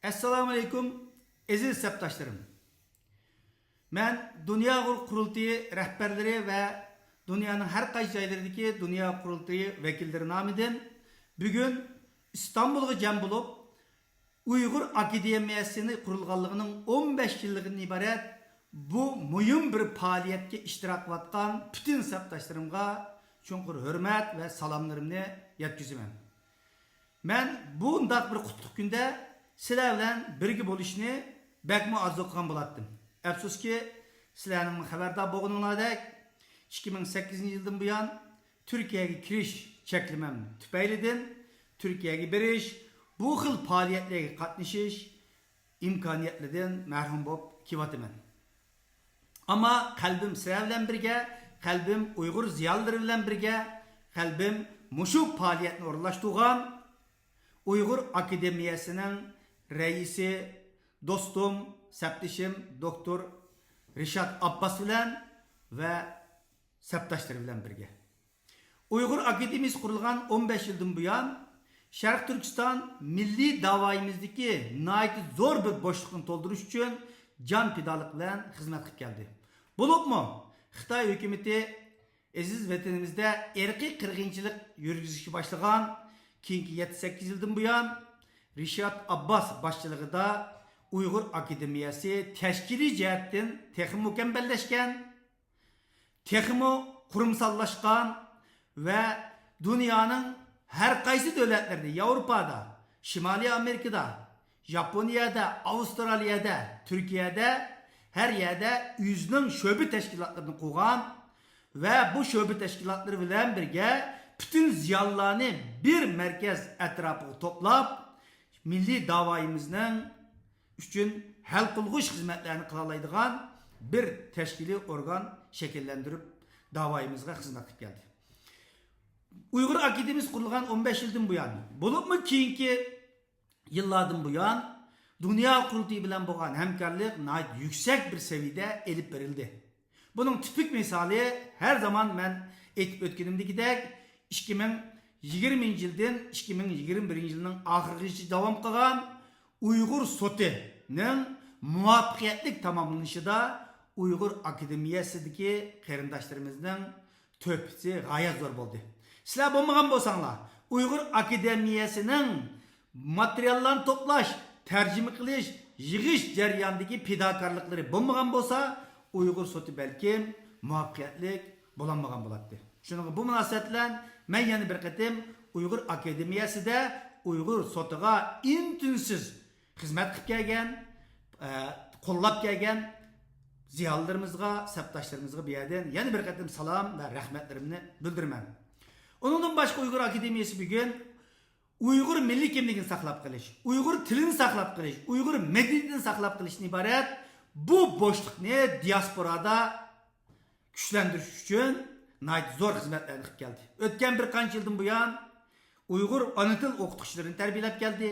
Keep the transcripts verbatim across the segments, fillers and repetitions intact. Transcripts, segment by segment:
ئەسسالامۇئەلەيكۇم، ئەزىز سەپداشلىرىم! مەن دۇنيا ئۇيغۇر قۇرۇلتىيى رەھبەرلىرى ۋە دۇنيانىڭ ھەر قايسى جايلىرىدىكى دۇنيا قۇرۇلتىيى ۋەكىللىرى نامىدىن بۈگۈن ئىستانبۇلغا جەم بولۇپ، ئۇيغۇر ئاكادېمىيەسىنى قۇرۇلغانلىقىنىڭ ئون بەش يىللىقىدىن ئىبارەت بۇ مۇھىم بىر پائالىيەتكە ئىشتىراك قىلىۋاتقان پۈتۈن سەپداشلىرىمغا چوڭقۇر ھۆرمەت ۋە سالاملىرىمنى يەتكۈزىمەن. مەن بۇنداق بىر قۇتلۇق كۈندە سىلەر بىلەن بىرگە بولۇشنى بەكمۇ ئارزۇ قىلغان بولاتتىم. ئەپسۇسكى، سىلەرنىڭمۇ خەۋەردار بولغىنىڭلاردەك، ئىككى مىڭ سەككىزىنچى يىلدىن بۇيان تۈركىيەگە كىرىش چەكلىمەم تۈپەيلىدىن تۈركىيەگە بېرىش، بۇ خىل پائالىيەتلەرگە قاتنىشىش ئىمكانىيەتلىرىدىن مەھرۇم بولۇپ كېلىۋاتىمەن. ئەمما قەلبىم سىلەر بىلەن بىرگە، قەلبىم ئۇيغۇر زىيالىيلىرى بىلەن بىرگە، قەلبىم مۇشۇ پائالىيەتنى ئورۇنلاشتۇرغان ئۇيغۇر ئاكادېمىيەسىنىڭ رەئىسى، دوستۇم، سەپدىشىم دوكتور رىشات ئابباس بىلەن ۋە سەپداشلىرى بىلەن بىرگە. ئۇيغۇر ئاكادېمىيىسى قۇرۇلغان ئون بەش يىلدىن بۇيان، شەرقىي تۈركىستان مىللىي داۋايىمىزدىكى ناھايىتى زور بىر بوشلۇقنى تولدۇرۇش ئۈچۈن جان پىدالىق بىلەن خىزمەت قىلىپ كەلدى. بولۇپمۇ خىتاي ھۆكۈمىتى ئەزىز ۋەتىنىمىزدە ئىرقىي قىرغىنچىلىق يۈرگۈزۈشكە باشلىغان كېيىنكى يەتتە سەككىز يىلدىن بۇيان، رىشات ئابباس باشچىلىقىدا ئۇيغۇر ئاكادېمىيەسى تەشكىلىي جەھەتتىن تېخىمۇ مۇكەممەللەشكەن، تېخىمۇ قۇرۇمساللاشقان ۋە دۇنيانىڭ ھەر قايسى دۆلەتلىرىدە، ياۋروپادا، شىمالىي ئامېرىكىدا، ياپونىيەدە، ئاۋسترالىيەدە، تۈركىيەدە، ھەر يەردە ئۆزىنىڭ شۆبە تەشكىلاتلىرىنى قۇرغان ۋە بۇ شۆبە تەشكىلاتلىرى بىلەن بىرگە پۈتۈن زىيالىيلارنى بىر مەركەز ئەتراپىغا توپلاپ، مىللىي داۋايىمىزنىڭ ئۈچۈن ھەل قىلغۇچ خىزمەتلەرنى قىلالايدىغان بىر تەشكىلىي ئورگان شەكىللەندۈرۈپ، داۋايىمىزغا خىزمەت قىلىپ كەلدى. ئۇيغۇر ئاكادېمىيىسى قۇرۇلغان ئون بەش يىلدىن بۇيان، بولۇپمۇ كېيىنكى يىللاردىن بۇيان دۇنيا قۇرۇلتىيى بىلەن بولغان ھەمكارلىق ناھايىتى يۈكسەك بىر سەۋىيەدە ئېلىپ بېرىلدى. بۇنىڭ تىپىك مىسالى، ھەر زامان مەن ئېيتىپ ئۆتكىنىمدىكىدەك، ئىككى مىڭ يىگىرمىنچى يىلدىن ئىككى مىڭ يىگىرمە بىرىنچى يىلنىڭ ئاخىرىغىچە داۋام قىلغان ئۇيغۇر سوتىنىڭ مۇۋەپپەقىيەتلىك تاماملىنىشىدا ئۇيغۇر ئاكادېمىيەسىدىكى قېرىنداشلىرىمىزنىڭ تۆھپىسى غايەت زور بولدى. سىلەر بولمىغان بولساڭلار، ئۇيغۇر ئاكادېمىيەسىنىڭ ماتېرىياللارنى توپلاش، تەرجىمە قىلىش، يىغىش جەريانىدىكى پىداكارلىقلىرى بولمىغان بولسا، ئۇيغۇر سوتى بەلكىم مۇۋەپپەقىيەتلىك بولالمىغان بولاتتى. شۇنىڭغا بۇ مۇناسىۋەت بىلەن مەن يەنە بىر قېتىم ئۇيغۇر ئاكادېمىيەسىدە ئۇيغۇر سوتىغا ئىن-تىنسىز خىزمەت قىلىپ كەلگەن، ئە، قوللاپ كەلگەن زىيالىيلىرىمىزغا، سەپداشلىرىمىزغا بۇ يەردىن يەنە بىر قېتىم سالام ۋە رەھمەتلىرىمنى بىلدۈرىمەن. ئۇنىڭدىن باشقا ئۇيغۇر ئاكادېمىيەسى بۈگۈن ئۇيغۇر مىللىي كىملىكىنى ساقلاپ قېلىش، ئۇيغۇر تىلىنى ساقلاپ قېلىش، ئۇيغۇر مەدەنىيىتىنى ساقلاپ قېلىشتىن ئىبارەت بۇ بوشلۇقنى دىياسپورادا كۈچلەندۈرۈش ئۈچۈن ناھايىتى زور خىزمەتلەرنى قىلىپ كەلدى. ئۆتكەن بىر قانچە يىلدىن بۇيان ئۇيغۇر ئانا تىل ئوقۇتقۇچىلىرىنى تەربىيەلەپ كەلدى،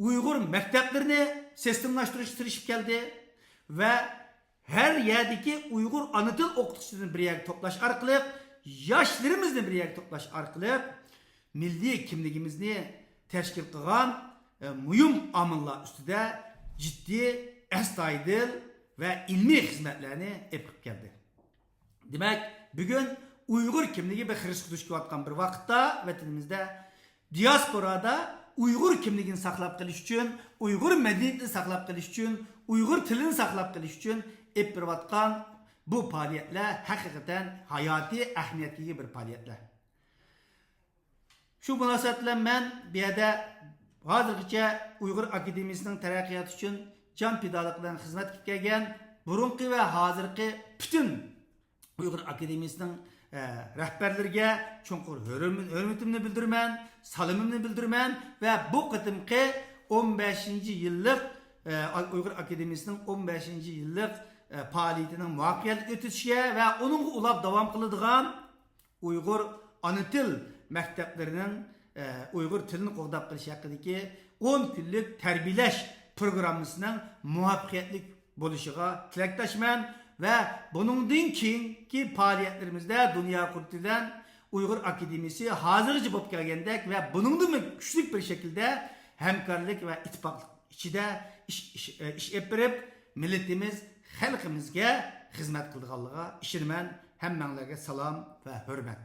ئۇيغۇر مەكتەپلىرىنى سىستېمىلاشتۇرۇشقا تىرىشىپ كەلدى ۋە ھەر يەردىكى ئۇيغۇر ئانا تىل ئوقۇتقۇچىلىرىنى بىر يەرگە توپلاش ئارقىلىق، ياشلىرىمىزنى بىر يەرگە توپلاش ئارقىلىق، مىللىي كىملىكىمىزنى تەشكىل قىلغان، ئە، مۇھىم ئامىللار ئۈستىدە جىددىي، ئەستايىدىل ۋە ئىلمىي خىزمەتلەرنى ئېلىپ كەلدى. دېمەك، بۈگۈن ئۇيغۇر كىملىكى بىر خىرىسقا دۇچ كېلىۋاتقان بىر ۋاقىتتا، ۋەتىنىمىزدە دىياسپورادا ئۇيغۇر كىملىكىنى ساقلاپ قېلىش ئۈچۈن، ئۇيغۇر مەدەنىيىتىنى ساقلاپ قېلىش ئۈچۈن، ئۇيغۇر تىلىنى ساقلاپ قېلىش ئۈچۈن ئېلىپ بېرىۋاتقان بۇ پائالىيەتلەر ھەقىقەتەن ھاياتىي ئەھمىيەتكە ئىگە بىر پائالىيەتلەر. شۇ مۇناسىۋەت بىلەن مەن بۇ يەردە ھازىرغىچە ئۇيغۇر ئاكادېمىيىسىنىڭ تەرەققىياتى ئۈچۈن جان پىدالىق بىلەن خىزمەت قىلىپ كەلگەن بۇرۇنقى ۋە ھازىرقى پۈتۈن ئۇيغۇر ئاكادېمىيىسىنىڭ، ئە، رەھبەرلىرىگە چوڭقۇر ھۆرم-، ھۆرمىتىمنى بىلدۈرىمەن، سالىمىمنى بىلدۈرىمەن ۋە بۇ قېتىمقى ئون بەشىنچى يىللىق، ئە، ئۇيغۇر ئاكادېمىيىسىنىڭ ئون بەشىنچى يىللىق، ئە، پائالىيىتىنىڭ مۇۋەپپەقىيەتلىك ئۆتۈشىگە ۋە ئۇنىڭغا ئۇلاپ داۋام قىلىدىغان ئۇيغۇر ئانا تىل مەكتەپلىرىنىڭ، ئە، ئۇيغۇر تىلىنى قوغداپ قېلىش ھەققىدىكى ئون كۈنلۈك تەربىيەلەش پروگراممىسىنىڭ مۇۋەپپەقىيەتلىك بولۇشىغا تىلەكداشمەن ۋە بۇنىڭدىن كېيىنكى پائالىيەتلىرىمىزدە دۇنيا قۇرۇلتىيى بىلەن ئۇيغۇر ئاكادېمىيىسى ھازىرغىچە بولۇپ كەلگەندەك ۋە بۇنىڭدىنمۇ كۈچلۈك بىر شەكىلدە ھەمكارلىق ۋە ئىتتىپاقلىق ئىچىدە ئىش، ئىش، ئىش ئېلىپ بېرىپ، مىللىتىمىز، خەلقىمىزگە خىزمەت قىلىدىغانلىقىغا ئىشىنىمەن. ھەممەڭلارگە سالام ۋە ھۆرمەت.